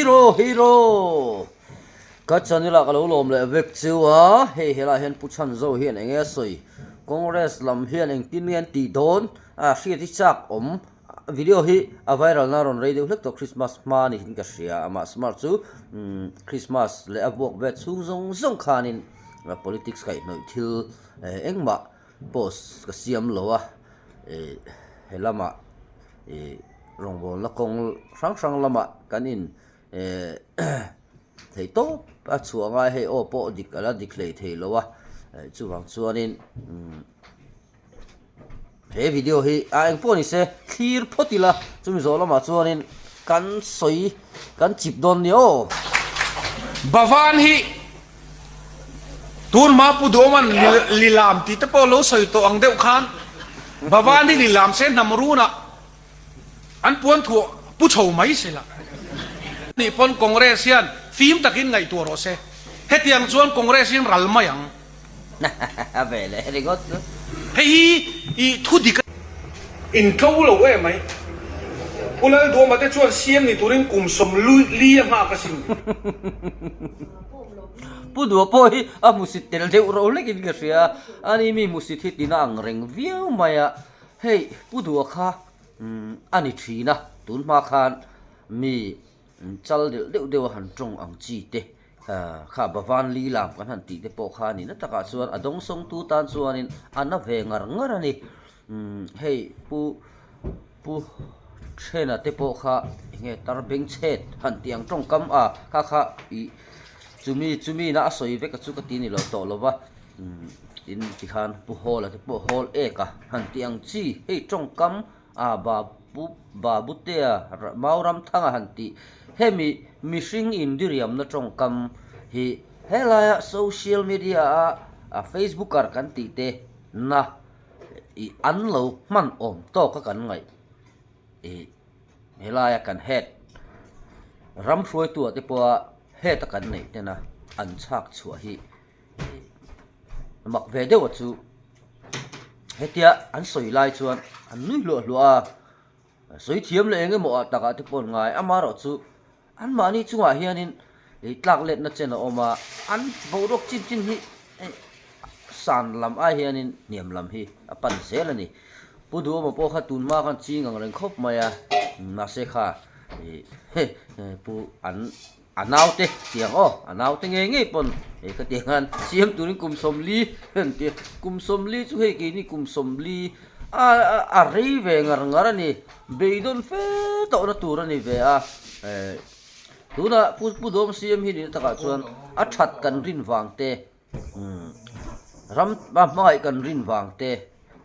Hero hero ka channel ah ka lo lawm leh vek chu a hei helaiah hian Pu Chhanzo hian eng nge a sawi Congress lam hian engtin nge an tih dawn a hriat hi chak awm video hi a viral na rawn rei deuh hlek tawh Christmas hma niin ka hria amah smart chu Christmas leh a vuak vet chhung zawng zawng khanin politics kaihhnawih thil engmah post ka siam lo a ih he lamah ih rawngbawlna kawng hrang hrang lamah kan in eh theih tawp a chhuah ngai hei aw pawh dik a la dik hlei thei lo a chuvang chuanin umm he video hi a eng pawh ni se thlir phawt ila chumi zawh lamah chuanin kan sawi kan chip dawn nia aw. Bhavan hi Tun hma Pu Duhawman lilam tih te pawh lo sawi tawh ang deuh khan Bhavan hi lilam se hnam runah an puan thuah pu chho mai se la. Nih pawn Congress hian fim takin ngaihtuah rawh se. Hetiang chuan Congress hian ral mai ang. A ve leh ringawt chu. Hei hi i thu dik a. In tlo lo em mai. Pu Lalduama te chuan siam ni turin kum 40 a nghak asin. Pu Dua pawh hi a hmusit tel deuh ro hlekin ka hria. Ani mi hmusit hi tina ang reng viau mai a. Hei Pu Dua kha a ni thin a, tun hma khan mi chal deuh deuh deuh a han tawng ang chi te Kha Bhavan Leelam kan han tih te pawh kha a ni na takah chuan a dawngsawngtu tan chuanin a na ve ngar ngar a ni. Hei Pu Pu Thena te pawh kha eng nge tar beng chhet han tih ang tawngkam a kha kha ih chumi chumi na a sawi vek a chu ka ti ni lo tawh lo va tin tikhan Pu Hawla te pawh Hawl ek a han tih ang chi hei tawngkam A Babu Babutea Mauramthanga han tih hemi mihring indiriamna tawngkam hi helaia social media a Facebooker kan tih te na ih an lo hman awm tawk a kan ngaih ih helaia kan head ram hruaitu ah te pawha head a kan neih tena an chhak chhuah hi Mak ve deuh a chu hetia an sawi lai chuan an nui hluah hluah a, sawi thiam leh eng emaw ah takah te pawh an ngai amaherawh chu anmahni chungah hianin ih tlak letna chen a awm a, an boruak chin chin hi san lam ai hianin hniam lam hi a pan zel a ni. Pu Duhawma pawh kha tun hma khan ching ang reng khawp mai a, mahse kha ih pu an. A naute tiang aw, a naute ngei ngei pawn hei khatiang khan siam turin kum 40 an ti a, kum 40 chu hei keini kum 40 a a rei ve ngar ngar a ni, beidawn fe tawhna tur a ni ve a, eh tunah Pu Pu Dawm siam hi nihna takah chuan a that kan rin vang te, ram a hmangaih kan rin vang te,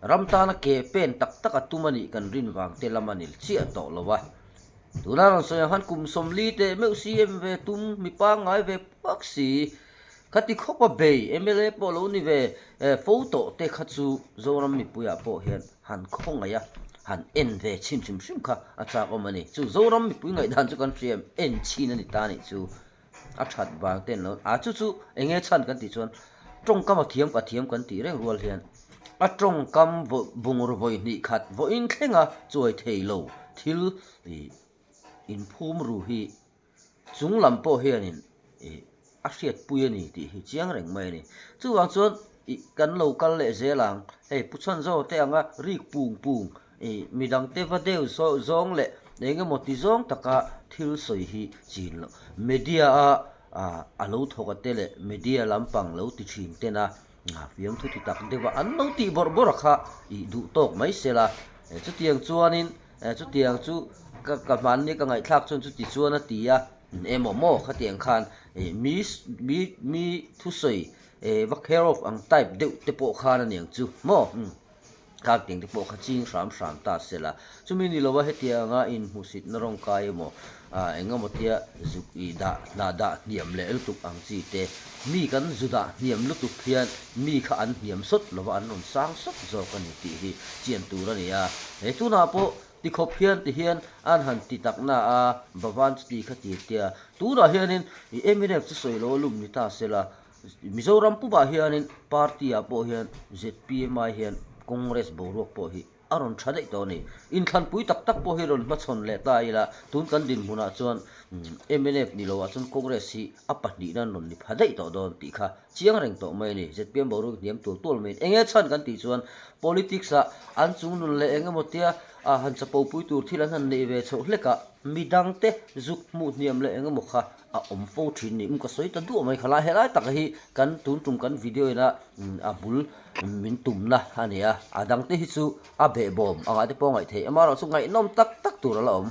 ram tana ke pen tak tak a tum a nih kan rin vang te lam a ni chiah tawh lo a. Tuna rawn sawi ang khan kum 40 teh meuh CM ve tum mi pangngai ve puak si. Khati khawp a bei mla pawh lo ni ve fo tawh te kha chu Zoram mipuiah pawh hian han khawngaih a, han en ve chhin hrim hrim kha a chak awm a ni. Chu Zoram mipui ngaihdan chu kan hria em, en chhin a ni ta nih chu a that vang ten lo a chu chu eng nge chhan kan tih chuan tawngkam a thiam ka thiam kan tih reng rual hian a tawngkam bungraw vawi hnih khat vawiin thlenga chuai thei lo thil ih inphum ru hi chung lam pawh hianin ih a hriatpui a ni tih hi chiang reng mai a ni. Chuvang chuan ih kan lo kal leh zel ang hei Pu Chhanzo te anga rik pung pung Ih, midangte va deuh zawng leh eng emaw ti zawng taka thil sawi hi chin loh. Media a a lo thawk a te leh media lampang lo ti thin tena fiamthu ti tak deuh a an lo tih bawrh bawrh a kha ih duh tawk mai se la. Chutiang chuanin chutiang chu ka ka hmanni ka ngaihthlak chuan chuti chuan a ti a, emaw maw khatiang khan ih mi mi mi thusawi va care of ang type deuh te pawh khan aniang chu maw. Tlak ding te pawh kha ching hram hram ta se la, chumi ni lova hetianga inhmuhsitna rawngkai emaw ah eng emaw tia zuk ih dah hnah dah hniam leh lutuk ang chi te, mi kan zu dah hniam lutuk hian mi kha an hniam sawt lova an rawn sang sawt zawk a ni tih hi chian tur a ni a. He tunah pawh tikhawp hian ti hian an han ti tak na a, Bhavan chuti kha ti tia tunah hianin ih mnf chu sawi lo a lum ni ta se la, Mizoram pumah hianin party ah pawh hian zpm ai hian Congress boruak pawh hi a rawn tha daih tawh a ni. Inthlanpui tak tak pawh hi rawn hmachhawn leh ta ila, tun kan dinhmunah chuan mnf ni loah chuan Congress hi a pahnihna an rawn ni pha daih tawh dawn tih kha chiang reng tawh mai a ni. Zpm boruak hniam tual tual maiin eng nge chhan kan tih chuan politics ah an chungnun leh eng emaw tia han chapo pui tur thil an han neih ve chhoh hlek a, midangte zuk hmuh hniam leh eng emaw kha a awm fo thin ni. Um ka sawi ta duah mai kha lai helai tak hi kan tun tum kan video ina a bul min tumna a ni a, a dangte hi chu a behbawm angah te pawh a ngaih theih amaherawh chu ngaihnawm tak tak tur a la awm.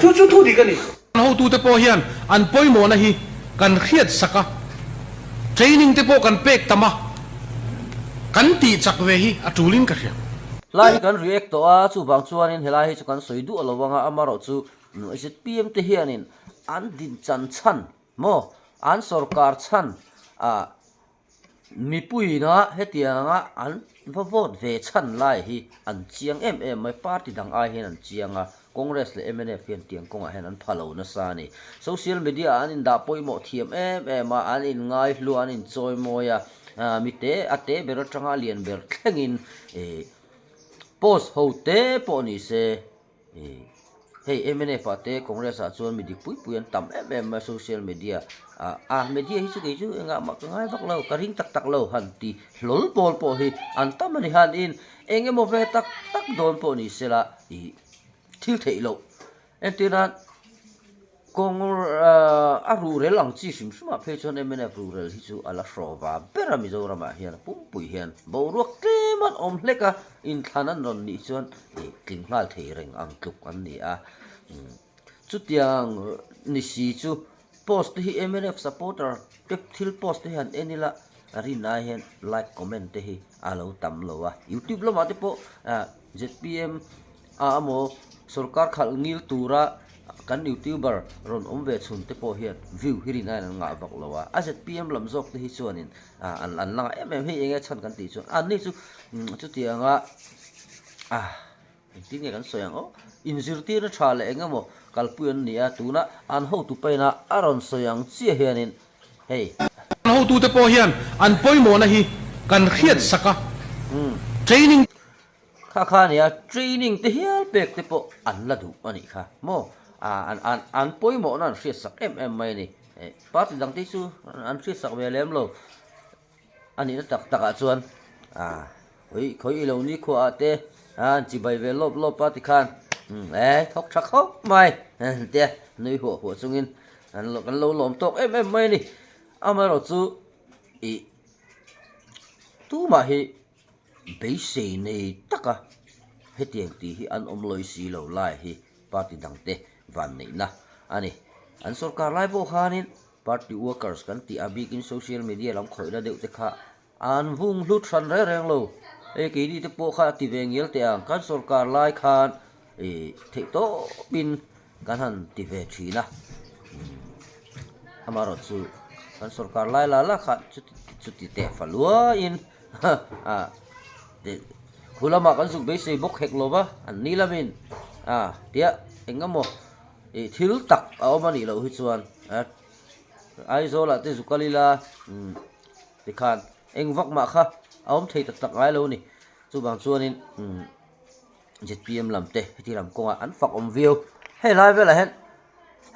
Chu chu thu dik a ni. Kan hotute pawh hian an pawimawhna hi kan hriat sak a, training te pawh kan pek tam a, kan tih chak ve hi a tulin ka hria. Hlai hi kan react tawh a, chuvang chuanin helai hi chu kan sawi duh lo ang a, amaherawh chu zpm te hianin an din chan chhan maw, an sorkar chhan ah Mipuiina hetianga an va vote ve chhan lai hi an chiang em em mai, party dang ai hian an chiang a, Congress leh mnf hian tiang kawngah hian an pha lo nasa a ni. Social media ah an indah pawimawh thiam em em a, an inngaihlu a, an inchawimawi a, mite a te ber atanga a lian ber thlengin post ho te pawh ni se, Hei mnf ah te Congress ah chuan mi dik pui pui an tam em em mai social media ah a media hi chu kei chu engah mah ka ngai vak lo ka ring tak tak lo han ti hlawl pawl pawh hi an tam a ni han in eng emaw ve tak tak dawn pawh ni sela ih thil theih loh entir nan Kawng a ruhrel ang chi hrim hrimah phei chuan mnf ruhrel hi chu a la hrawva ber a Mizoramah hian a pumpui hian boruak tlem an awm hlek a, inthlan an rawn nih chuan ih tling nghal thei reng ang tluk an ni a. Chutiang ni si chu post te hi mnf supporter te thil post te hi han en ila a rin ai hian like comment te hi a lo tam lo a, youtube lamah te pawh zpm A amaw sorkar khalh ngil tura kan youtuber rawn awm ve chhun te pawh hian view hi rin aiin an ngah vak lo a, a zpm lam zawk te hi chuanin an an la ngah em em hei enge chhan kan tih chuan an ni chu chutianga ah engtin nge kan sawi ang aw inzirtirna tha leh eng emaw kalpui an ni a tuna an hotu paina a rawn sawi ang chiah hianin hei. An hotute pawh hian an pawimawhna hi kan hriat sak a, training. Kha kha nia training te hial pek te pawh an la duh a nih kha maw an an an pawimawhna an hriat sak em em mai a ni party dang te chu an hriat sak ve lem lo a nihna tak tak ah chuan ah khawi khawi ilo ni khua ah te an chibai ve lawp lawp a tikhan e thawk tha khawp mai te nui huah huah chungin an kan lo lawm tawk em em mai a ni amaherawhchu ih tumah hi. Beisei nei taka hetiang tih hi an awm lawi si lo lai hi party dangte vanneihna a ni. An sorkar lai pawh khanin party workers kan tih a bikin social media lam khawihna deuh te kha an vung hlut hran reng reng lo. Hei keini te pawh kha a ti ve ngial teh ang, kan sorkar lai khan ih theih tawpin kan han ti ve thin a, amaherawhchu kan sorkar lai la la kha chuti chuti teh fa luaiin. Khu lamah kan zuk beisei bawk hek lo va, an ni lamin a tia eng emaw ih thil tak a awm a nih loh hi chuan Aizawl ah te zuk kal ila umm tikhan eng vak mah kha a awm thei tak tak ngai lo a ni chuvang chuanin umm. Zpm lam te heti lam kawngah an fak awm viau. Hei lai velah hian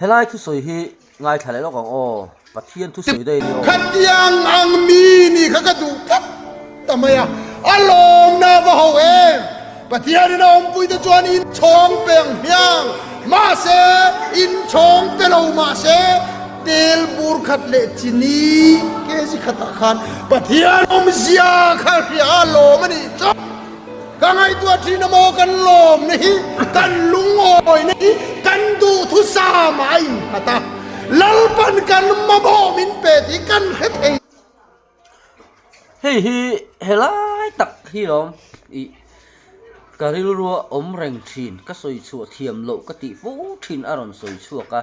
helai thusawi hi ngaithla leh lawk ang aw, Pathian thusawi daih a ni aw. Khatiang ang mi nih kha ka duh tlat ta mai a, a lawmna a va ho em! Pathianin a awmpuite chuan inchhawng pe ang hmiang, mahse inchhawng pe lo mahse tel bur khat leh chini kg khatah khan Pathian awmzia kha hria a lawm a nih chuan, Ka ngaihtuah thin a maw kan lawmna hi, kan lungawina hi kan duhthusam ah a innghat a, Lalpan kan mamawh min pe tih kan hre thei. Hei hi helai tak hi lawm ih ka rilrua awm reng thin, ka sawi chhuah thiam loh ka tih fo thin a rawn sawi chhuak a,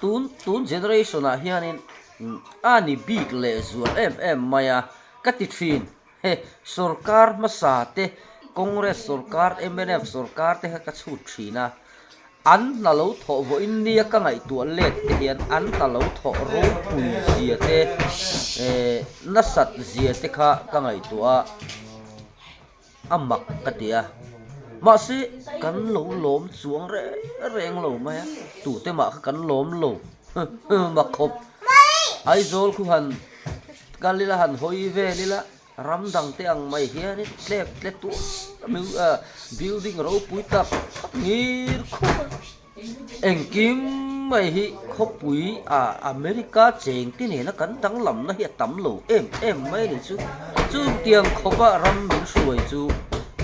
tun tun generation ah hianin a ni bik leh zual em em mai a ka ti thin. He sorkar hmasa te, Congress sorkar, mnf sorkar te kha ka chhut thin a, an hna lo thawh vawiin nia ka ngaihtuah let te hian an hna lo thawh ropui zia te, eh nasat zia te kha ka ngaihtuah a. a mak ka ti a. Mahse, kan lo lawm chuang reng reng lo mai a, tute mah kha kan lawm lo mak khawp. Aizawl khu han kal ila han hawi vel ila ram dang te ang mai hianin tlek tle tuah building ropui tak tak ngir khum a. Engkim mai hi khawpui ah America cheng te nena kan danglamna hi a tam lo em em mai a ni chu. Chutiang khawpa ram min hruai chu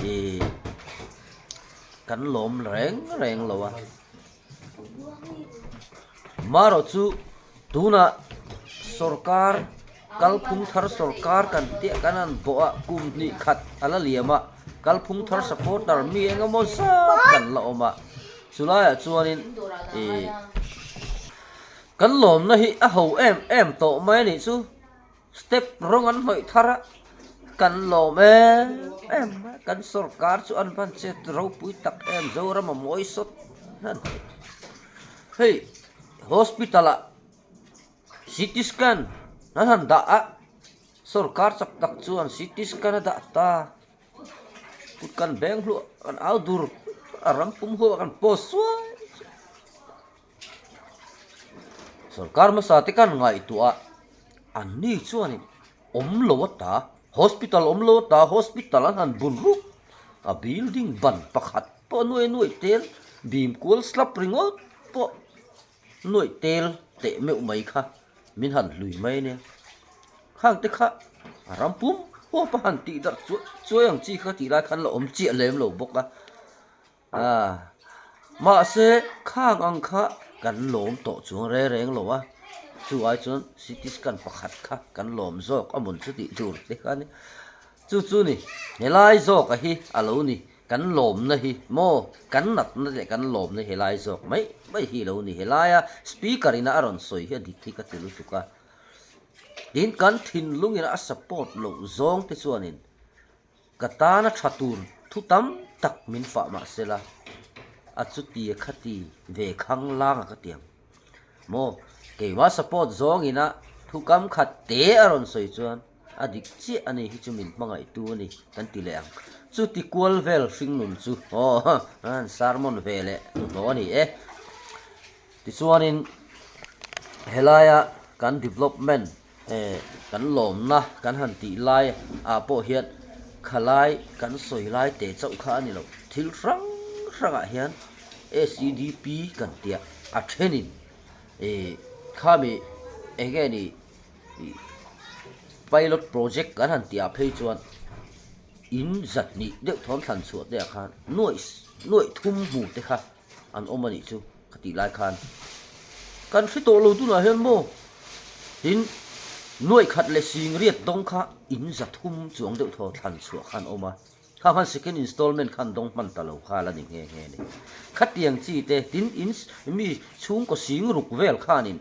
ih kan lawm reng reng lo a. Marawh chu tunah sorkar kalphung thar sorkar kan tih kan han bawh a kum hnih khat a la liam a kalphung thar supporter mi eng emaw zat kan la awm a chulaiah chuanin ih kan lawmna hi a ho em em tawh mai a nih chu. Step rawng an hnawih thar a, kan lawm em em mai a, kan sorkar chu an van chet ropui tak em Zoram a mawi sawt hnan hei hospital ah CT scan an han dah a sorkar chak tak chuan CT scan a dah ta kut kan beng hluah kan au dur a ram pum huah kan post suai suai. Sorkar hmasa te kan ngaihtuah a, anni chuanin awm lo ata, hospital awm lo ata, hospital an han bun rup a, building ban pakhat pawh nuai nuai tel, bim kual slap ringawt pawh nuai tel teh meuh mai kha min han hlui mai ania. Khang te kha a ram pum huap a han tih darh chuai chuai ang chi kha tih lai khan la awm chiah lem lo bawk a. A, mahse khang ang kha kan lawm tawh chuang reng reng lo a, chu ai chuan CT scan pakhat kha kan lawm zawk a mun chu tih tur te kha a ni. Chu chu ni, helai zawka hi a lo ni, kan lawmna hi maw, kan natna leh kan lawmna helai zawk mai mai hi a lo ni. Helaia speaker ina a rawn sawi hi a dik hi ka ti lutuk a, tin kan thinlungin a support loh zawng te chuanin Ka tana tha tur thu tam tak min fah mah sela, a chuti a khati ve khang lang a ka ti ang. Maw, keimah support zawngina thu kam khat te a rawn sawi chuan a dik chiah a ni hi chu min hmangaihtu a ni kan ti leh ang. Chuti kual vel hringnun chu aw an sermon ve leh hnuhnawh a ni e. Tichuanin helaia kan development Kan lawmna kan han tih lai ah pawh hian khalai kan sawi lai teh chauh kha a ni lo. Thil hrang hrangah hian SEDP kan tia a thenin ih khami eng nge ni ih pilot project kan han tih ah phei chuan in zahnih deuh thawn thlan chhuah te ah khan nuaih nuaih thum hmu te kha an awm a nih chu ka tih lai khan kan hre tawh lo tunah hian maw tin nuaih khat leh sing riat dawng kha in za thum chuang deuh thaw thlan chhuah khan awm a kha khan second installment khan dawng hman ta lo kha la ni nghe nghe a ni khatiang chi te tin in mi chhungkaw sing ruk vel khanin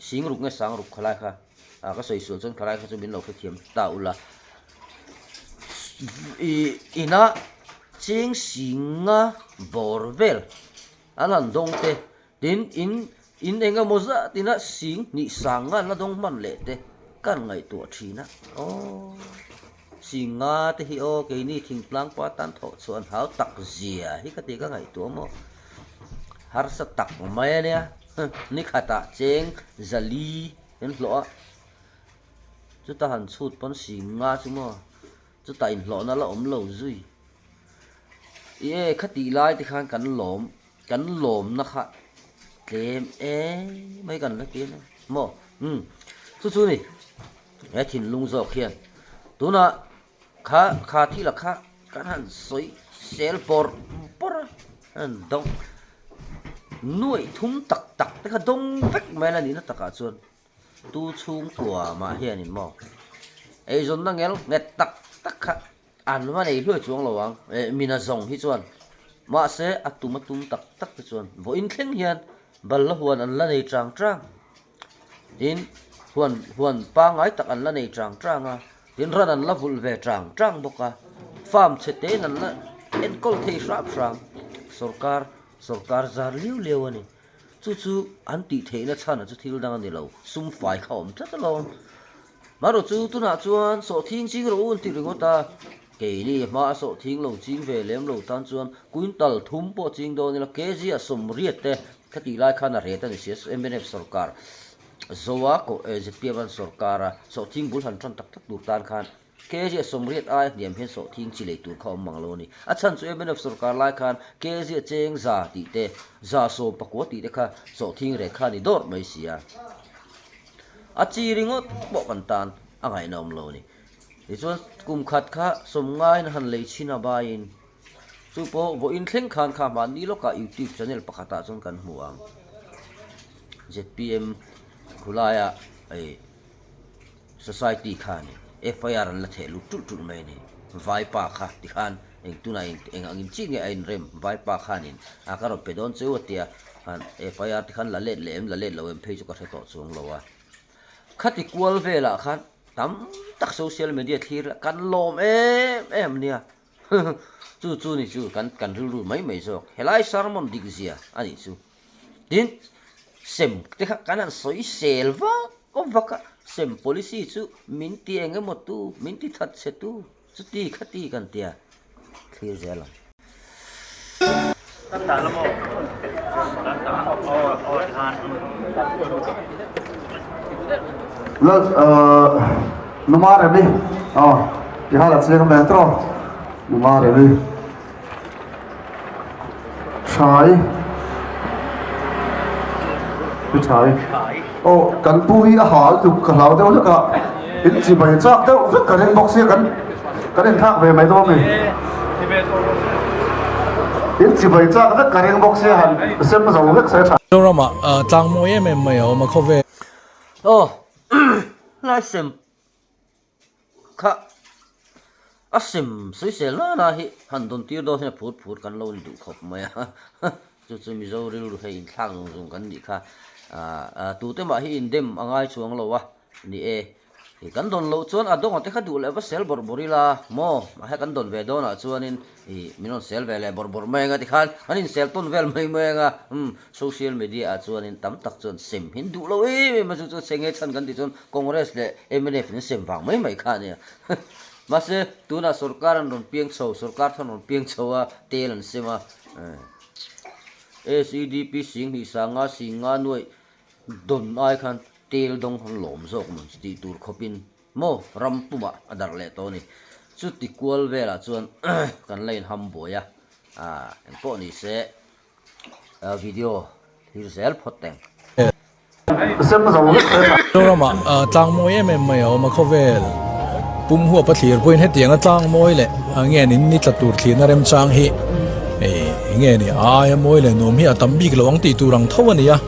Sing ruk nge sang ruk khalai kha ah ka sawi sual chuan khalai kha chu min lo hrethiam ta ula ih ina cheng singa bawr vel an han dawng te tin in in eng emaw zat ina sing hnih sang nga an la dawng hman leh te kan ngaihtuah thin a aww singa te hi aw keini thingtlang pa tan thawh chhuah an hau tak zia hi ka ti ka ngaihtuah maw harsa tak mai ania. Ni khatah cheng zali an hlawh a, chuta han chhut pawn sing nga chu maw, chutah inhlawhna la awm lo zui. I e khatih lai te khan kan lawm, kan lawmna kha tlem em mai kan la ti a nia maw umm chu chu ni he thinlung zawk hian tunah Kha kha thil a kha kan han sawi sel pawr pawr a, an dawng nuaih thum tak tak te kha dawng vek mai la nihna takah chuan tu chhungkua mah hianin maw eizawnna ngel nghet tak tak kha an va nei hluai chuang lo ang eh mina zawng hi chuan mahse a tum a tum tak tak te chuan vawiin thleng hian balla huan an la nei chang chang. Tin, huan huan pangngai tak an la nei chang chang a, tin ran an la vulh ve chang chang bawk a, farm chhe tein an la enkawl thei hrap hrang, sawrkar sawrkar zar liau liau a ni. Chu chu an tih theihna chhan a chu thil dang a ni lo, sum fai kha a awm tlat alawm. Marawh chu tunah chuan sawhthing ching rawh u an ti ringawt a. Keini hma a sawhthing lo ching ve lem lo tan chuan quintal thum pawh ching dawn ila kg a 80 te khatih lai khan a ret a ni sia mnf sorkar Zoa koh zpm an sorkar a sawhthing bul han tan tak tak tur tan khan kg a 80 aia hniam hian sawhthing chi lei tur kha awm mang lo a ni. A chhan chu mnf sorkar lai khan kg a cheng za tih te 114 tih te kha sawhthing ret kha a ni dawrh mai sia. A chi ringawt pawh kan tan a ngaihna awm lo a ni. Tichuan kum khat kha sawmngaiin han lei chhin a baiin chu pawh vawiin thleng khan kha mahni lawkah youtube channel pakhatah chuan kan hmu ang. Zpm khulaia ei society khan FIR an la theh lut ṭulh ṭulh mai a ni. Vaipa kha tikhan eng tunah eng eng angin chiah nge a inrem vaipa khanin a ka rawn pe dawn cheu a tia khan FIR tikhan la let leh em la let lo em phei chu ka hre tawh chuang lo a. Khati kual velah khan tam tak social media thlir la kan lawm em em nia chu chu ni chu kan kan rilru mai mai zawk helai sermon dik zia a nih chu tin sem te kha kan han sawi sel vak vak a sem policy chu min ti eng emaw tu min ti that chhe tu. Chuti khati kan tia thlir zel ang. Lal Numa Remi aw ti hal a chiang hle tawh Numa Remi Thai Pi Thai aw kan pu hi a hal tuk ka hlau deuh hlek a in chi mai chak deuh vek ka ring bawk sia kan kan inthlak ve mai dawn a ni in chi mai chak vek ka ring bawk sia han sem zo vek se tha. Mizoramah tlang mawi em em mai a awm a khawvel. Aw lai sem Kha a sem sawisel nana hi han dawn tir dawn hian a phur phur kan lo ni duh khawp mai a, chu chu Mizo rilru hei inthlak zung zung kan nih kha ah tute mah hi indem a ngai chuang lo a ni e, kan dawn loh chuan a dawnga te kha duh leh va sel bawrh bawrh ila maw mahse kan dawn ve dawnah chuanin ih min rawn sel ve leh bawrh bawrh mai anga tikhan kan insel tawn vel mai mai anga umm social media ah chuanin tam tak chuan sem hi an duh lo em em a chu chu chhe nge chhan kan tih chuan Congress leh mnf in sem vang mai mai kha a nia. Mahse, tunah sorkar an rawn piang chho, sorkar thar an rawn piang chho a, tel an sem a. SEDP 10,000 sanga 10,000 nuaih dawn ai khan tel dawng han lawm zawk maw tih tur khawpin maw ram pumah a darh leh tawh a ni. Chuti kual velah chuan kan la inham buai a, engpawh ni se video thlir zel phawt teng. Mizoramah tlang mawi em em mai a awm a, khawvel pum huap a thlir pawhin hetianga tlang mawi leh nge ni ni tla tur thlirna remchang hi nge ni aia mawi leh nuam hi a tam bik lo ang tih tur ang tho a ni a.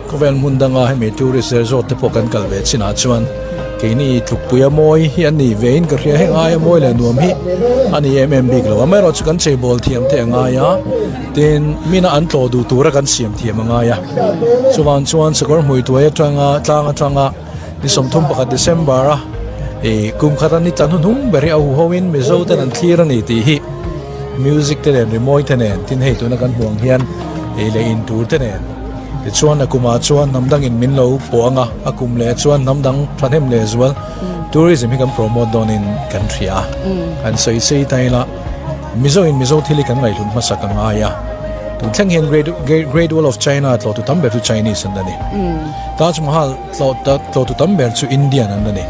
Khawvel hmun danga hemi tourist resort te pawh kan kal ve chinah chuan keini tlukpuia mawi hi an ni vein ka hria heng aia mawi leh nuam hi a ni em em bik lo amaherawhchu kan cheibawl thiam te a ngai a tin mina an tlawh duh tura kan siam thiam a ngai a chuvang chuan sakawr hmui tuai atanga tlang atanga ni 31 December a ih kum khata ni tla hnuhnung ber hi a huho in Mizo ten an thlir a ni tih hi Music te nen rimawi te nen tin hei tuna kan hmuh ang hian ei leh in tur te nen tichuan a kumah chuan hnam dangin min lo pawh ang a a kum leh chuan hnam dang thahnem leh zual tourism hi kan promote dawnin kan hria a kan sawi sei ta ila Mizo in Mizo thil hi kan ngaihhlut hmasa ka ngai a tun thleng hian Great Great Wall of China tlawhtu tam ber chu Chinese an la ni Taj Mahal Tlawh tak tlawhtu tam ber chu Indian an la ni.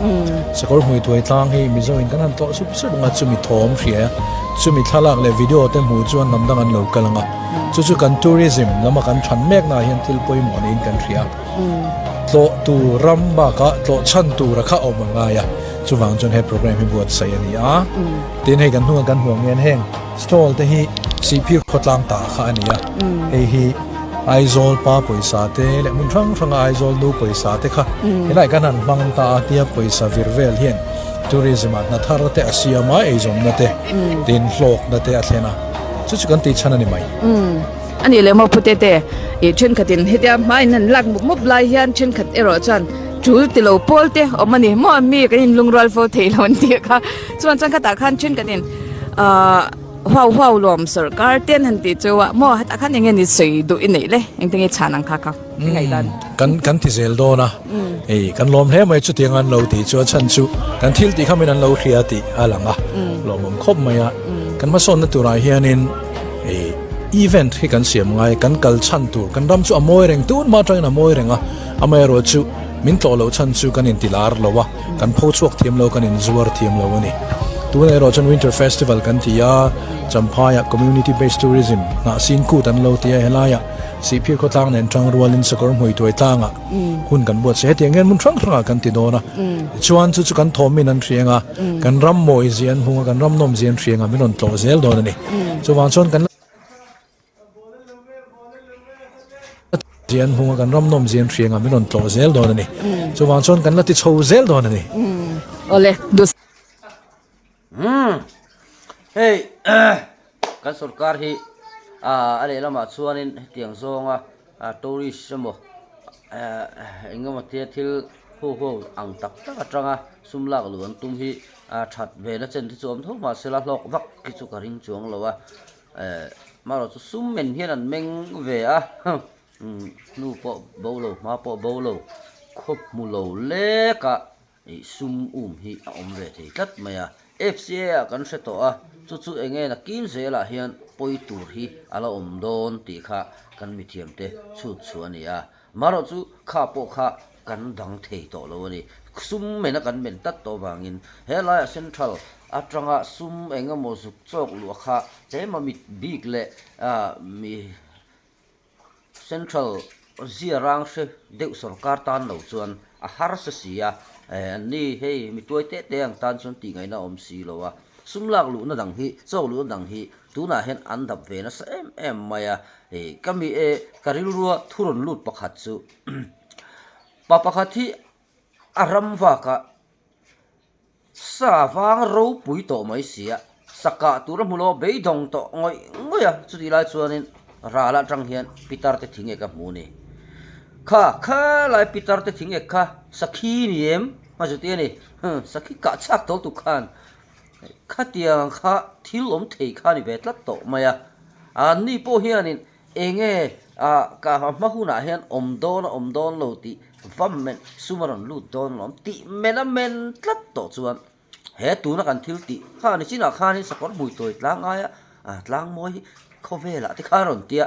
Sakawr hmui tuai tlang hi Mizo in kan han tlawh sup sup ang a, chumi thawm hria, chumi thlalak leh video te hmuh chuan hnam dang an lo kal ang a. Chu chu kan tourism lama kan than meknaah hian thil pawimawh niin kan hria. Tlawh tur ram bakah tlawh chhan tura kha awm a ngai a, chuvang chuan he program hi buatsaih a ni a. Tin hei kan hnunga kan hmuh ang hian heng stall te hi Sihphir khawtlang ta kha a ni a, hei hi Aizawl pa pawisa te leh hmun hrang hranga Aizawl nu pawisa te kha helai kan han hmang ta a tia pawisa vir vel hian tourism ah hna thar te a siam a eizawnna te tin hlawkna te a thlen a chu chu kan tih chhan a ni mai. A nih leh maw Pute te ih thenkhatin hetia hmain an lak mup mup lai hian thenkhat erawh chuan tul ti lo pawl te awm a ni maw mi kan inlungrual fo thei lo an tih kha chuan chuan khatah khan thenkhatin ahh Huau huau lawm sawrkar te an han tih chu a maw hetah khan eng nge ni sawi duh i neih le engte nge chhan ang kha kha i ngaih dan. Kan kan ti zel dawn a. Ei, kan lawm hle mai chutiang an lo tih chu a chhan chu kan thil tih kha min an lo hria tih a lang a, lawmawm khawp mai a. Kan hmasawnna turah hianin ei event hi kan siam ngai, kan kal chhan tur, kan ram chu a mawi reng tun hma atangin a mawi reng a, amaherawh chu min tlawh loh chhan chu kan inti lar lo a, kan pho chhuak thiam lo, kan inzuar thiam lo a ni. Tunah erawh chuan Winter Festival kan ti a, Champhaiah Community Based Tourism hnahsin kut an lo ti a, helaiah Sihphir khawtlang nen tang rualin sakawr hmui tuai tlangah hun kan buatsaih. Hetiang hian hmun hrang hrangah kan ti dawn a, tichuan chu chu kan thawmin an hriang a, kan ram mawi zia an hmung a, kan ram nawm zia an hriang a, min rawn tlawh zel dawn a ni. Chuvang chuan kan zia an hmung a, kan ram nawm zia an hriang a, min rawn tlawh zel dawn a ni. Chuvang chuan kan la ti chho zel dawn a ni. Awle, Umm hei kan sorkar hi ah a lehlamah chuanin hetiang zawnga ah tourist emaw eh eng emaw tia thil ho ho ang tak tak atanga sum lak luh an tum hi ah that ve na chen te chu awm tho mahsela hlawk vak hi chu ka ring chuang lo a eh marawh chu sum men hian an meng ve a umm hnu pawh bo lo hma pawh bo lo khaw hmu lo lek a. Ih sum um hi a awm ve thei tlat mai a, FCA ah kan hre tawh a, chu chu eng nge nakin zelah hian pawi tur hi a la awm dawn tih kha kan mithiamte chhut chhuah a ni a, marawh chu kha pawh kha kan dang thei tawh lo a ni. Sum mena kan men tlat tawh vangin he laiah central atanga sum eng emaw zuk chawk luah kha tlema mit bik leh mi Central zia rang hre deuh sorkar tan lo chuan a harsa si a, an ni hei mi tuai teh teh ang tan chuan tih ngaihna a awm si lo a, sum lak luhna dang hi chawk luhna dang hi tunah hian an dap ve nasa em em mai a, ka mi e ka rilrua thu rawn lut pakhat chu pa pakhat hi a ram vak a. Sa vang ropui tawh mai si a, sa kah tur a hmu lo a beidawng tawh ngawih ngawih a, chutih lai chuanin ral atang hian pitar te thing ek a hmu a ni. Kha khalai pitar te thing ek kha sakhi ni em? A chuti a ni, huh, sakhi kah chhak tawh tuk khan khatiang kha thil awm thei kha a ni ve tlat tawh mai a, anni pawh hianin Enge ah ka hma hunah hian awm dawn a awm dawn lo tih vam men sum a rawn lut dawn alawm tih men a men tlat tawh chuan he tuna kan thil tih kha ni chinah khanin sakawr hmui tawi tlang aia ah tlang mawi hi khawvelah te kha a rawn tia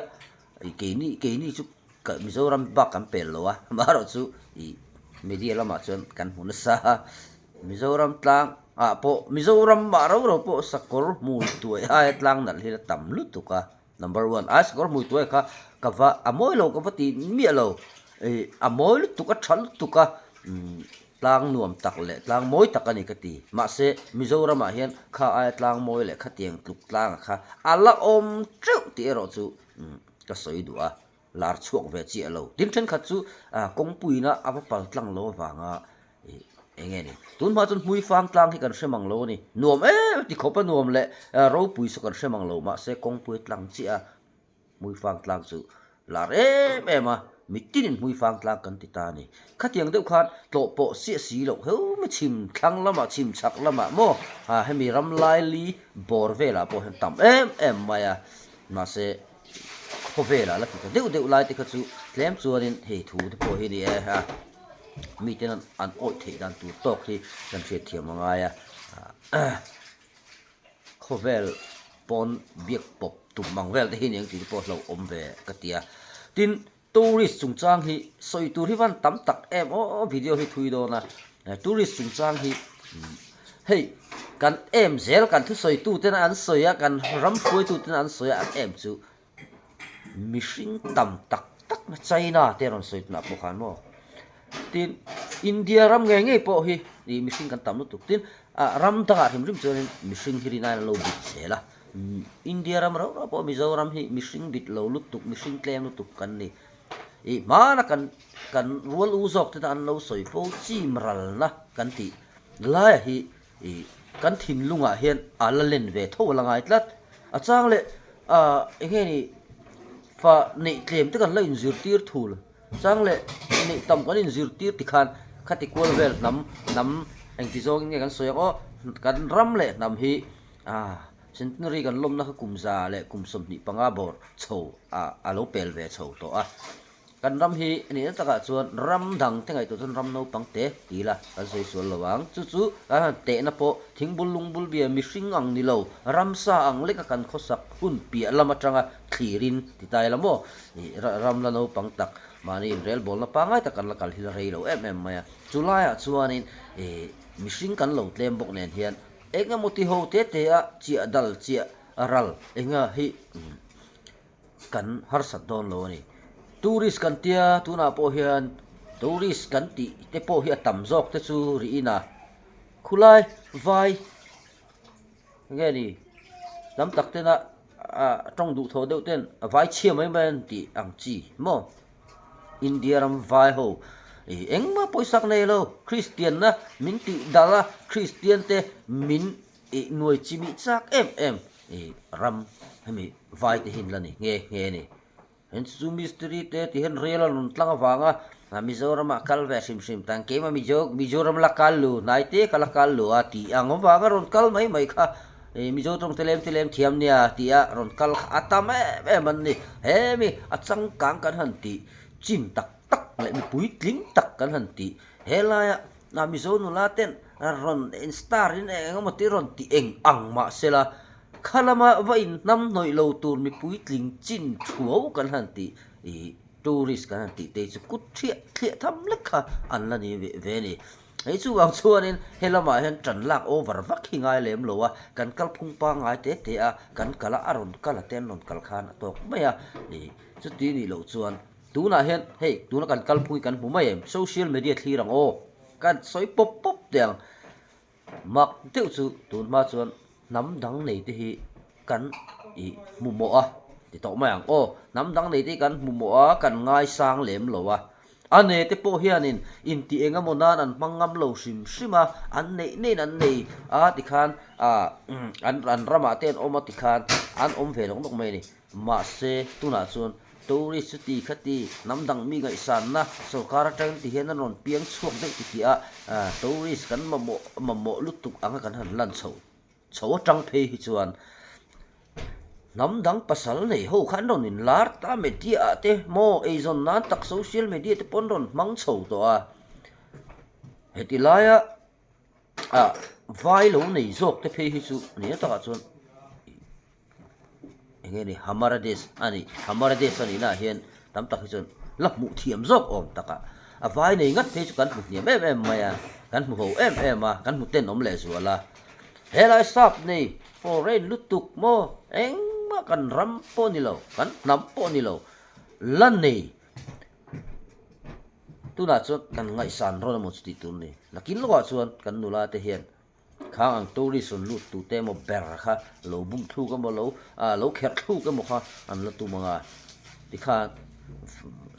ih keini keini chu ka Mizoram bak kan pel lo a amaherawhchu ih media lamah chuan kan hmu nasa a Mizoram tlang ah pawh Mizoram mah rau rau pawh sakawr hmui tuai aia tlang nalh hi la tam lutuk a. Number one, ai sakawr hmui tuai kha ka va a mawi lo ka va ti miah lo ih a mawi lutuk a tha lutuk a umm tlang nuam tak leh tlang mawi tak a ni ka ti mahse Mizoramah hian kha aia tlang mawi leh khatiang tluk tlangah kha a la awm teuh tih erawh chu umm ka sawi duh a lar chhuak ve chiah lo tin thenkhat chu ah kawngpuiin a a va pal tlang lo avanga Ih, eng nge ni? Tun hma chuan hmui fang tlang hi kan hre mang lo a ni. Nuam em ti khawp a nuam leh ropui saw kan hre mang lo mahse kawngpui tlang chiah a hmui fang tlang chu lar em em a, mitinin hmui fang tlang kan ti ta a ni. Khatiang deuh khan tlawh pawh siah si loh heu mai chhim thlang lamah chhim chhak lamah maw hemi ram laili bawr velah pawh hian tam em em mai a, mahse khawvelah la ti ta deuh deuh lai te kha chu tlem chuanin hei thu te pawh hi a ni e a. Miten an awih theih dan tur tawk hi kan hriat thiam a ngai a, khawvel pawn biak pawp tum ang vel te hi eng tih te pawh hlauh awm ve ka ti a. Tin, tourist chungchang hi sawi tur hi van tam tak em aw video hi thui dawn a, tourist chungchang hi hei kan em zel kan thusawi tuten an sawi a, kan ram hruaitu ten an sawi a an em chu Mihring tam tak tak na China te rawn sawi tunah pawh khan maw tin India ram ngei ngei pawh hi ih mihring kan tam lutuk tin ah ram dangah hrim hrim chuanin mihring hi rinaiin an lo bit zel a India ram rau rau pawh Mizoram hi mihring bit lo lutuk mihring tlem lutuk kan ni ih hmana kan kan rual u zawk te an lo sawi fo chim ralna kan tih laiah hi Ih, kan thinlungah hian a la len ve tho a la ngai tlat. A chang leh ah eng nge ni fa neih tlem te kan la inzirtir thul, chang leh neih tam kan inzirtir ti khan khati kual vel hnam hnam engti zawngin nge kan sawi ang aw, kan ram leh hnam hi ah centenary kan lawmna kha kum za leh kum 25 bawr chho ah a lo pel ve chho tawh a. Kan ram hi a nihna takah chuan ram dang te ngaihtuah chuan ram naupang te ti ila kan sawi sual lo ang. Chu chu kan han tehna pawh thingbul lungbul bia mihring ang ni lo, ramsa ang leka kan khawsak hun piah lam atanga thlirin ti ta ila maw? Ih ram la naupang tak mahni inrelbawlna pangngai tak kan la kal hi la rei lo em em mai a. Chu laiah chuanin ih mihring kan lo tlem bawk nen hian eng emaw ti ho te te a chiah dal chiah ral enga hi kan harsat dawn lo a ni. Tourist kan tia tunah pawh hian tourist kan tih te pawh hi a tam zawk te chu rihin a khulai vai nge ni tam tak tena ah tawng duh thaw deuh ten a vai chhia mai mai an tih ang chi maw India ram vai ho ih engmah pawisak nei lo Kristian na min tih dal a Kristian te min ih nuai chi mih chak em em ih ram hemi vai te hi an la ni nghe nghe a ni. Heng chu chu mistiri te ti hian rel a rawn tlang avanga Mizoram ah kal ve hrim hrim tan keimah Mizo Mizoram la kal lu hnai te ka la kal lu a tih ang avanga rawn kal mai mai kha ih Mizo tawng te lem te lem thiam nia tih a rawn kal kha a tam em em an ni. Hemi a changkang kan han tih chin tak tak leh mipui tling tak kan han tih helaia Mizo nula ten rawn in star in eng emaw te rawn tih eng ang mahsela Kha lama va inhnam hnawih lo tur mipui tling chin thuau kan han tih ih tourist kan han tih te hi chu kut thliah thliah tham lek kha an la ni ve ve a ni. Hei chuvang chuanin he lamah hian tan lak over vak hi ngai lem lo a, kan kalphung pangngai te te a, kan kal a, a rawn kal a te an rawn kal khan a tawk mai a, ih chuti nih loh chuan tunah hian hei tuna kan kalphung hi kan hmu mai em social media thlir ang aw kan sawi pawp pawp teh ang. Mak deuh chu tun hma chuan hnam dang nei te hi kan ih hmu mawh a ti tawh mai ang aw. Hnam dang nei te hi kan hmu mawh a, kan ngaisang lem lo a. A ne te pawh hianin intih eng emaw nan an hmang ngam lo hrim hrim a, an neih neiin an nei a tikhan ah an an ramah te an awm a tikhan an awm ve lawk lawk mai a ni. Mahse, tunah chuan tourist chu ti kha ti, hnam dang mi ngaihsanna sorkar atangin ti hian an rawn piang chhuak daih ti tih a, tourist kan mamawh mamawh lutuk anga kan han lan chho chho atang phei hi chuan hnam dang pasal nei ho kha an rawn inlar ta media ah te maw eizawn nan tak social media te pawh an rawn hmang chho tawh a, heti laia ah vai lo nei zawk te phei hi chu ni takah chuan. Eng nge ni Hamara Desh a ni Hamara Desh a nihna ah hian tam tak hi chuan la hmuh thiam zawk awm tak a a vai nei ngat phei chu kan hmu hniam em em mai a kan hmu ho em em a kan hmu tenawm leh zual a helai sap nei foreign lutuk maw engmah kan ram pawh ni lo kan hnam pawh ni lo la nei tunah chuan kan ngaihsan rawn emaw chu tih tur a ni nakin lawkah chuan kan nula te hian. Khang ang tourist rawn lut tute emaw ber kha lo bum thluk emaw lo ah lo kherh thluk emaw kha an la tum ang a, tikhan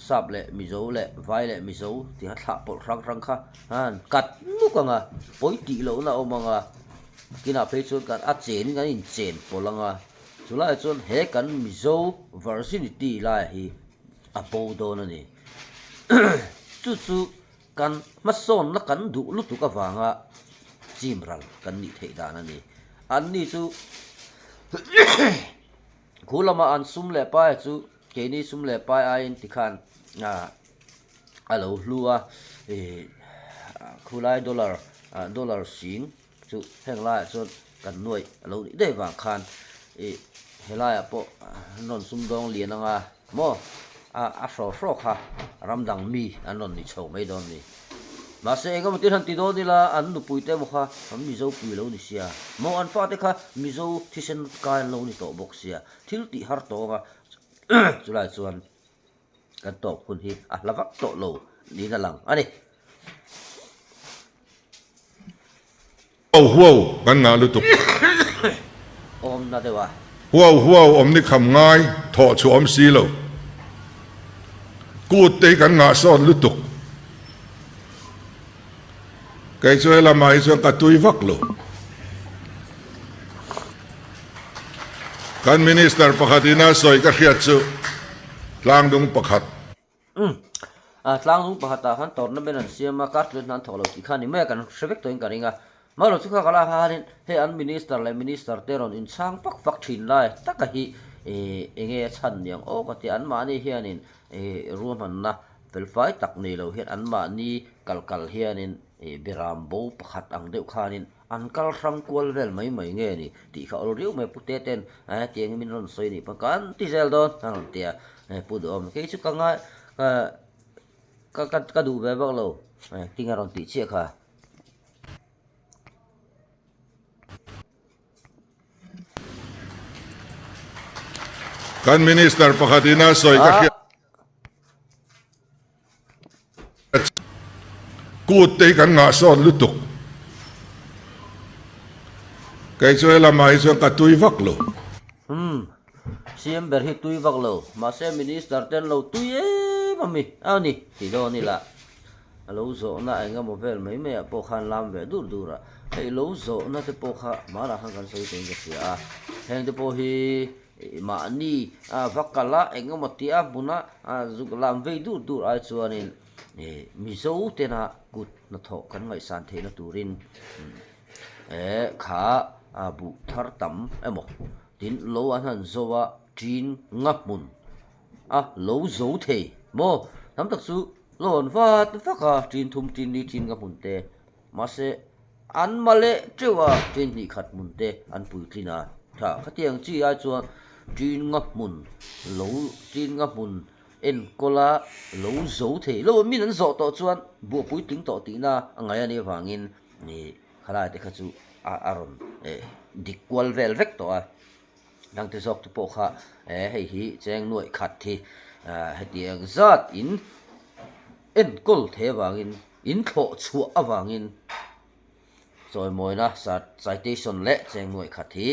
sap leh mizo leh vai leh mizo tih kha thlah pawlh hrang hrang kha an kat nuk ang a, pawi tih lohna a awm ang a, kinah phei chuan kan a chenin kan inchen pawlh ang a, chulaiah chuan he kan mizo virginity laiah hi a bo dawn a ni. Chu chu. Kan hmasawnna kan duh lutuk avanga chim ral kan nih theih dan a ni. Anni chu khu lama an sum leh pai chu keini sum leh pai aiin tikhan a lo hlu a, ih khulai dollar dollar sing Chu heng laiah chuan kan nuaih a lo nih daih vang khan ih helaiah pawh an rawn sumdawng lian anga maw a a hraw hraw kha ram dang mi an rawn ni chho mai dawn ni. Mahse eng emaw thil han ti dawn ila an nupui te emaw kha an Mizo pui lo ni sia maw an fate kha Mizo thisen kai an lo ni tawh bawk sia thil tih har tawng a chulai chuan Kan tawp hun hi a hla vak tawh lo niin a lang a ni. Huau huau kan ngah lutuk. Awmna deuh a. Huau huau awm ni kham ngai thawh chhuah awm si lo. Kut te hi kan ngah sawn lutuk. Kei chu helamah hi chuan ka tui vak lo. Kan Minister pakhat ina sawi ka hriat chu tlangdung pakhat. Umm. A tlangdung pakhatah khan tournament an siam a, kar tluan hna an thawk lo tih kha ni mai a, kan hre vek tawhin ka ring a. Mahlo chu kha ka la kha khanin hei an Minister leh Minister te rawn inchhang fak fak thin lai taka hi. Ih enge a chhan niang aw ka ti a, anmahni hianin ih ruahmanna felfai tak nei lo hian anmahni kal kal hianin ih beram bo pakhat ang deuh khanin an kal hrang kual vel mai mai nge ni tih kha awl riau mai a pute ten hetiang hi min rawn sawi nih pawh kan ti zel dawn a rawn ti a, pu duhawm kei chu ka ngai ka ka ka duh ve vak lo tinge a rawn tih chiah kha. Kan Minister pakhat ina sawi ka hriat kut te hi kan ngah sawn lutuk. Kei chu helamah hi chuan ka tui vak lo. Umm, CM ber hi tui vak lo, mahse Minister ten lo tui em ami a ni tih dawn ila. A lo zawhna eng emaw vel mai maiah pawh khan lam ve dur dur a, hei lo zawhna te pawh kha hmanah khan kan sawi tawhin ka hria a, heng te pawh hi mahni va kal a eng emaw tia hmuna zuk lam vei dur dur ai chuanin Mizo tena kut hnathawh kan ngaihsan theihna turin kha buh thar tam emaw tin lo an han zo a ṭin nga hmun a lo zo thei maw tam tak chu Lawn vat vak a, ṭin thum ṭin li ṭin ka hmun te, mahse an ma leh ṭeuh a, ṭin hnih khat hmun te an puitlin a, tha khatiang chi ai chuan ṭin nga hmun lo ṭin nga hmun enkawl a lo zo thei lo min an zawh tawh chuan buah puitling tawh tihna a ngaih a nih avangin ih khalai te kha chu a a rawn eh dik kual vel vek tawh a. Dangte zawk te pawh kha eh hei hi cheng nuaih khat hi ah hetiang zat in enkawl thei avangin in thlawh chhuah avangin chawimawina citation leh cheng nuaih khat hi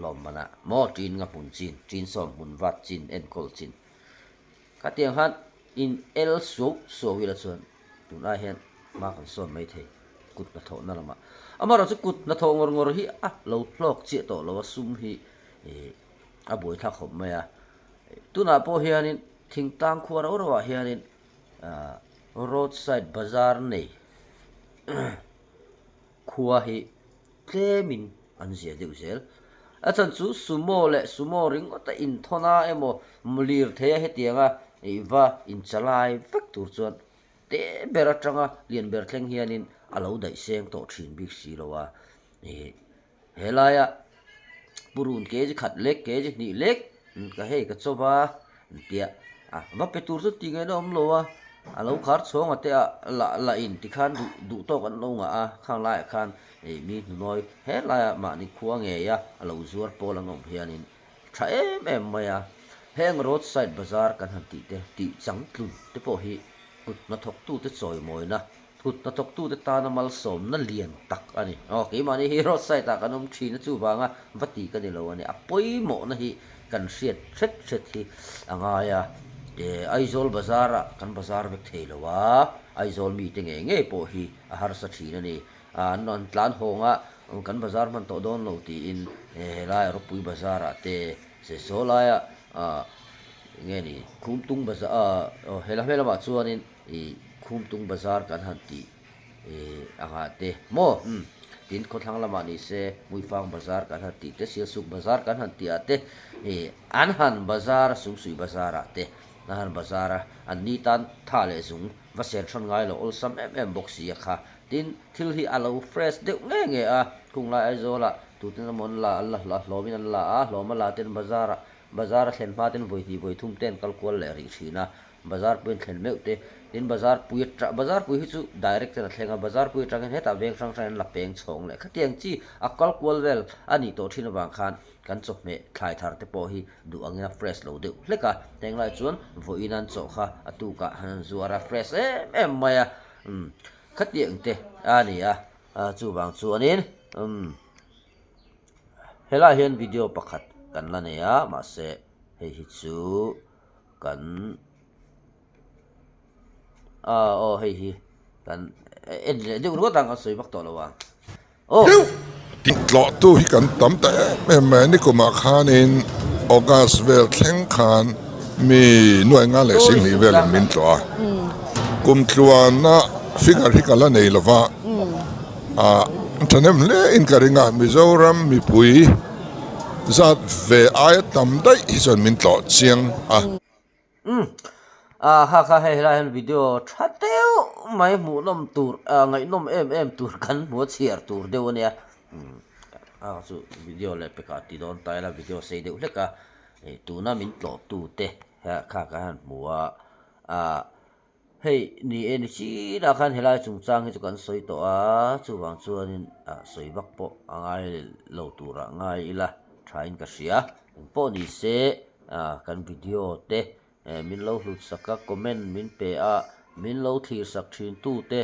lawmmanah maw ṭin nga hmun chin ṭin sawm hmun vat chin enkawl chin khatiang khan in el suau suau ila chuan Tunlai hian hma kan sawn mai thei kut hnathawhna lamah. Amaherawh chu kut hnathawh ngawr ngawr hi a lo hlawk chiah tawh lo a, sum hi ih a buaithlak khawp mai a. Tunah pawh hianin thingtlang khua rau rauah hianin ah road side bazar nei khua hi tlemin an zia deuh zel. A chhan chu sumo leh sumo ringawta inthawn a emaw lirtheia hetianga ih va inchalai vek tur chuan te ber atanga lian ber thleng hianin a lo daih seng tawh thin bik si lo a. Ih helaia purun kg khat lek kg hnih lek ka hei ka chaw va tia a va pe tur chu ti ngaihna awm lo a a lo khar chhawng a te ah lah lah in tikhan duh duh tawk an lo ngah a khang laiah khan ih mi hnunawi helaiah mahni khua ngei a a lo zuar pawl an awm hianin tha em em mai a heng road side bazar kan han tih te tih changtlun te pawh hi kut hnathawktute chawimawina Kut hnathawktute tana malsawmna lian tak a ni. Aw, keimahni hi road side ah kan awm thin a, chuvanga va ti ka ni lo a ni. A pawimawhna hi kan hriat hret hret hi a ngai a. Eh, Aizawl bazar ah kan bazar vek thei lo a, Aizawl mite ngei ngei pawh hi a harsa thin a ni. An rawn tlan hawng a, kan bazar hman tawh dawn lo tiin helai ropui bazar ah te, Sesaw laia ah enge ni Khumtung bazar ah, aw helai lamah chuanin Ih Khumtung bazar kan han tih ih angah te maw umm tin khawthlang lamah ni se Hmuifang bazar kan han tih te Sialsuk bazar kan han tih ah te ih an han bazar a Sumsui bazar ah te an han bazar a an ni tan tha leh zung va sen hrawn ngai lo awlsam em em bawk si a kha tin thil hi a lo fresh deuh nge nge a khunglai Aizawl ah tuten emaw an la an la hlawm in an la a hlawm a la ten bazar ah bazar a thlen hma ten vawi hnih vawi thum te an kal kual leh rih thin a. Bazar pui an thlen meuh te, tin bazar pui atang, bazar pui hi chu direct ten a thleng a, bazar pui atangin hetah veng hrang hrang in la peng chhawng leh khatiang chi a kal kual vel a nih tawh thin avang khan kan chawhmeh thlai thar te pawh hi duh angin a fresh lo deuh hlek a, heng lai chuan vawiin an chawh kha a tukah han an zuar a fresh em em mai a, umm khatiang te a ni a, chuvang chuanin umm helaiah hian video pakhat kan la nei a mahse hei hi chu. Kan ah aw hei hi kan en leh deuh ruat ang kan sawi vak tawh lo ang aw. Tlawhtu hi kan tam ta em em mai a nikumah khanin August vel thleng khan mi nuai nga leh singhnih velin min tlawh a, kum tluana figure hi ka la nei lo va, ah thahnem hle in ka ring a, Mizoram mipui. Zat ve aia tam daih hi chuan min tlawh chiang a. Umm ah kha kha hei helai hian video tha deuh mai hmuhnawm tur ah ngaihnawm em em tur kan hmu a chhiar tur deuh a nia umm a chu video leh pekah ti dawn ta ila video sei deuh hlek a ih tuna min tlawh tu te kha kha hian hmu a ah. Hei ni e ni chinah khan helai chungchang hi chu kan sawi tawh a, chuvang chuanin ah sawi vak pawh a ngai lo turah ngai ila thain ka hria. Engpawh ni se ah kan video te eh min lo hlut sak a, comment min pe a, min lo thlir sak thin tute.